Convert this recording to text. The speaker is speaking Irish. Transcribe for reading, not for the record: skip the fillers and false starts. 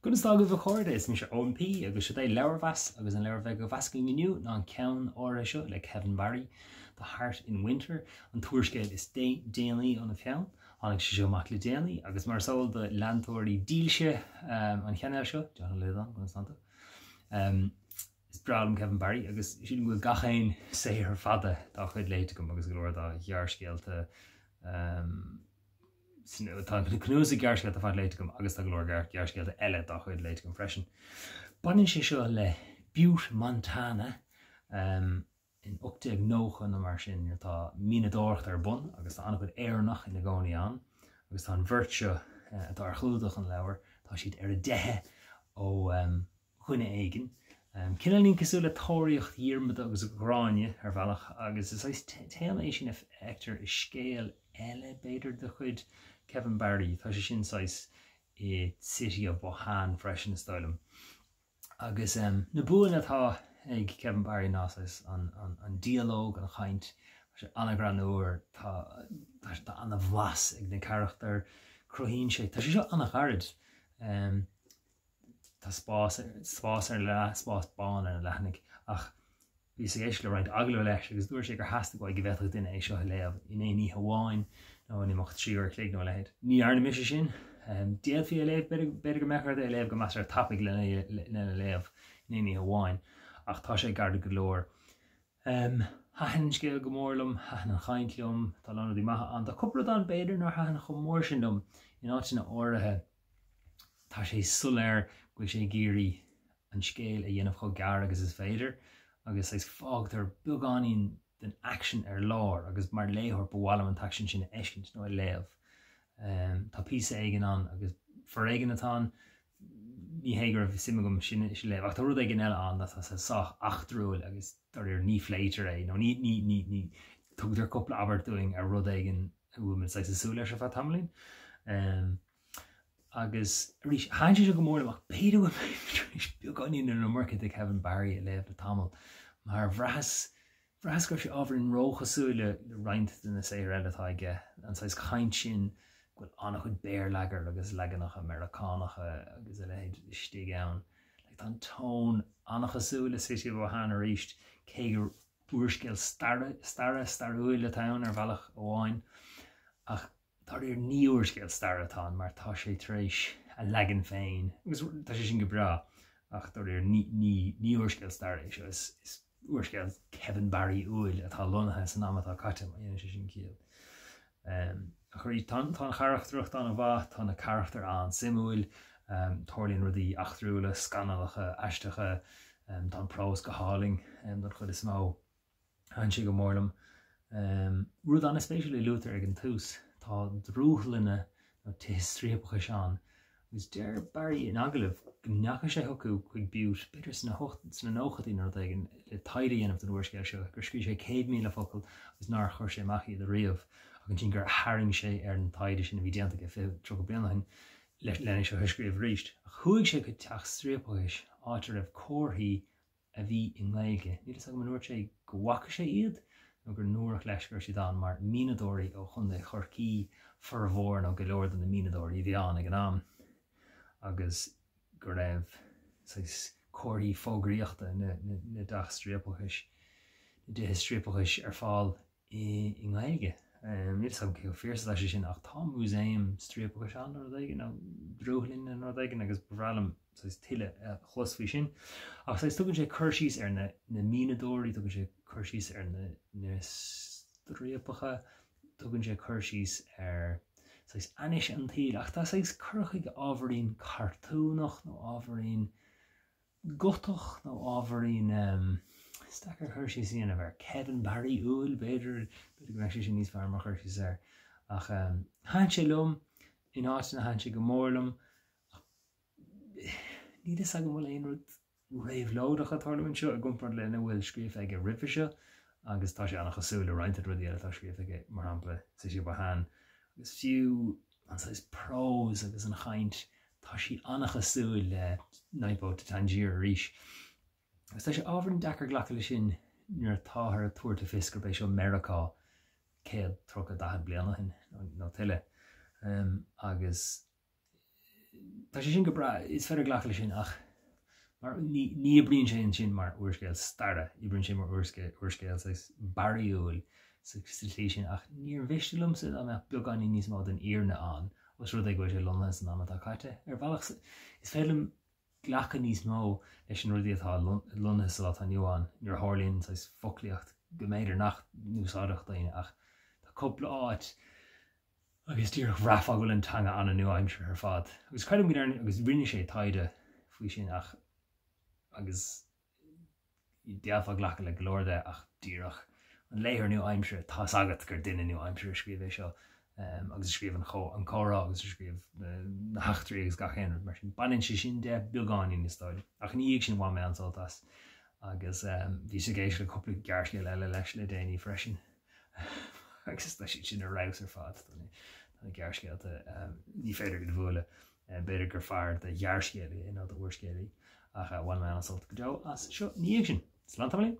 Conas tá agaibh a chairde? Is mise Eoin P agus seo é Leabharmheas agus an leabhar a bheidh á mheas againn inniu ná an ceann áirithe seo le Kevin Barry, The Heart in Winter, an t-úrscéal is déanaí óna pheann. Tháinig sé seo amach le déanaí agus mar is eol do leantóirí dílse an chainéil seo, John Ó Loideáin, conas tánn tú? Is breá liom Kevin Barry agus sílim go bhfuil gach aon saothar fada dá chuid léite agam agus go leor dá ghearrscéalta. Tá an cnuasach gearrscéalta ar fad léite agam agus tá go leor gearrscéalta eile dá chuid léite agam freisin. Baineann sé seo le Butte, Montana in 1890 nó mar sin nuair atá mianadóireacht ar bun agus tá an-chuid Éireannach ina gcónaí ann agus tá an bheirt seo atá ar chlúdach an leabhair, tá siad ar a dteitheadh ó dhuine éigin. Cineáilín cosúil le Tóraíocht Dhiarmada agus Ghráinne ar bhealach agus is saghas téama é sin a fheictear i scéal eile, b'fhéidir, de chuid Kevin Barry. Tá sé sin saghas i City of Bohane freisin, is dóigh liom. Agus na buanna atá ag Kevin Barry ná saghas an dialóg, an chaint, tá sé an-ghreannmhar, tá tá an-bhlas ag na carachtair, cruthaíonn sé, tá sé seo an-ghairid. Tá spás, spás ar leath, spás bán ar na leathanaigh ach bhíos ag éisteacht le roinnt agallamh leis agus dúirt sé gur theastaigh uaidh go bhféadfadh duine é seo a léamh in aon oíche amháin nó in imeacht 3 uair a chloig nó a leithéid. Ní dhearna mise sin. D'fhéadfaí é a léamh, b'fhéidir go mbeadh ort é a léamh go measartha tapaidh lena léamh in aon oíche amháin ach tá sé gairid go leor. Thaitin an scéal go mór liom, thaitin an chaint liom, tá a lán rudaí maithe ann. Tá cúpla rud ann b'fhéidir nár thaitin chomh mór sin liom in áiteanna áirithe. Tá sé soiléir go bhfuil sé ag iarraidh an scéal a dhéanamh chomh gearr agus is féidir agus saghas fágtar beagáinín den aicsean ar lár agus mar léitheoir ba mhaith liom an t-aicsean sin a fheiscint nó a léamh. Tá píosa éigin ann agus foréigean atá ann, ní hé go raibh suim agam sin a léamh ach tá rud éigin eile ann atá sách eachtrúil agus dáiríre ní phléitear é nó ní ní ní ní tugtar cúpla abairt dúinn ar rud éigin a bhfuil muid saghas ag súil leis ar feadh tamaillín. Agus arís, thaitin sé seo go mór liom ach b'fhéidir go bhfuil mé tar éis beagáinín an iomarca de Kevin Barry a léamh le tamall mar bhraitheas, bhraitheas go raibh sé ábhairín róchosúil le roinnt de na saothair eile atá aige, an saghas caint sin go bhfuil an-chuid béarlagair agus leaganacha Meiriceánacha agus a leithéid istigh ann. Like, tá an tón an-chosúil le City of Bohane arís, cé gur úrscéal staire, staire, stairiúil atá ann ar bhealach amháin, ach Dáiríre ní úrscéal staire atá ann mar tá sé tar éis a leagan féin, agus tá sé sin go breá, ach dáiríre ní, ní, ní úrscéal staire é seo, is, is úrscéal Kevin Barry-úil atá lonnaithe san am atá caite, má dhéanann sé sin ciall. Ach arís, tá, tá an charachtracht an-mhaith, tá na carachtair an-suimiúil, tarlaíonn rudaí eachtrúla, scannalacha, aisteacha, tá an prós go hálainn don chuid is mó. Thaitin sé go mór liom. Rud an-spéisiúil a luaitear ag an tús, tá drúthlanna nó tithe striapachais ann agus deir Barry in agallamh go ndeachaigh sé chucu, chuig Butte, b'fhéidir sna sna nóchaidí nó rud éigin, le taighde a dhéanamh don úrscéal seo, gur scríobh sé 100,000 focal agus nár chuir sé amach iad ariamh ach ansin gur tharraing sé ar an taighde sin a bhí déanta aige 20, 30 bliain ó shin lena seo a scríobh arís. Ach chuaigh sé chuig teach striapachais, áit a raibh comharthaí a bhí i nGaeilge. Níl fhios agam an ndúirt sé go bhfaca sé iad nó gur ndúradh leis go raibh siad ann mar mianadóirí ó Chontae Chorcaí formhór nó go leor de na mianadóirí a bhí ann ag an am agus go raibh saghas comharthaí fógraíochta na dteach striapachais, na dtithe striapachais ar fáil i nGaeilge. Níl fhios agam cé chomh fíor is atá sé sin ach tá músaem striapachais ann nó rud éigin, nó drúthlainn nó rud éigin agus ba bhreá liom saghas tuilleadh a chlos faoi sin. Ach saghas tugann sé cur síos ar na na mianadóirí, tugann sé cur síos ar na na striapacha, tugann sé cur síos ar saghas ainnise an tsaoil ach tá saghas cur chuige ábhairín cartúnach nó ábhairín gotach nó ábhairín, is deacair cur síos a dhéanamh air, Kevin Barry-úil, b'fhéidir, b'fhéidir go mbeadh sé sin níos fearr mar chur síos air. Ach thaitin sé liom, in áiteanna thaitin sé go mór liom, ach níl fhios agam an bhfuil aon rud réabhlóideach ag tarlú anseo i gcomparáid lena bhfuil scríofa aige roimhe seo, agus tá sé an-chosúil le roinnt de na rudaí eile atá scríofa aige, mar shampla City of Bohane, agus fiú an saghas prós agus an chaint, tá sí an-chosúil le Night Boat to Tangier arís. Agus tá sé ábhairín deacair glacadh leis sin nuair atáthar ag tabhairt le fios gurb é seo Meiriceá 100, 30, 40 bliain ó shin nó tuilleadh. Agus. Tá sé sin go breá, is féidir glacadh leis sin ach mar ní ní oibríonn sé ansin mar úrscéal staire, oibríonn sé mar úrscéal saghas barraíúil sa tslí sin ach níor mhiste liomsa dá mbeadh beagáinín níos mó den fhírinne ann os rud é go bhfuil sé lonnaithe san am atá caite. Ar bhealach is féidir liom glacadh níos mó leis na rudaí atá lonnaithe sa lá atá inniu ann nuair a tharlaíonn saghas foclaíocht go mb'fhéidir nach n-úsáidfeadh daoine ach tá cúpla áit agus díreach bhraithfeá go bhfuil an teanga an-nua-aimseartha ar fad. Agus creidim go ndearna, agus rinne sé taighde faoi sin ach, agus d'fhéadfá glacadh le go leor de ach díreach an léitheoir nua-aimseartha, tá's agat gur duine nua-aimseartha a scríobh é seo agus a scríobh an comhrá agus a scríobh na heachtraí agus gach aon rud mar sin. Baineann sé sin de beagáinín is dóigh liom. Ach ina dhiaidh sin bhain mé an-sult as agus bhíos ag éisteacht le cúpla gearrscéal eile leis le déanaí freisin. agus tá siad sin ar fheabhas ar fad. Tá na gearrscéalta, ní féidir iad a bhualadh. B'fhéidir gur fearr do ghearrscéalaí é ná d'úrscéalaí, ach bhain mé an-sult go deo as seo ina dhiaidh sin. Slán tamaillín!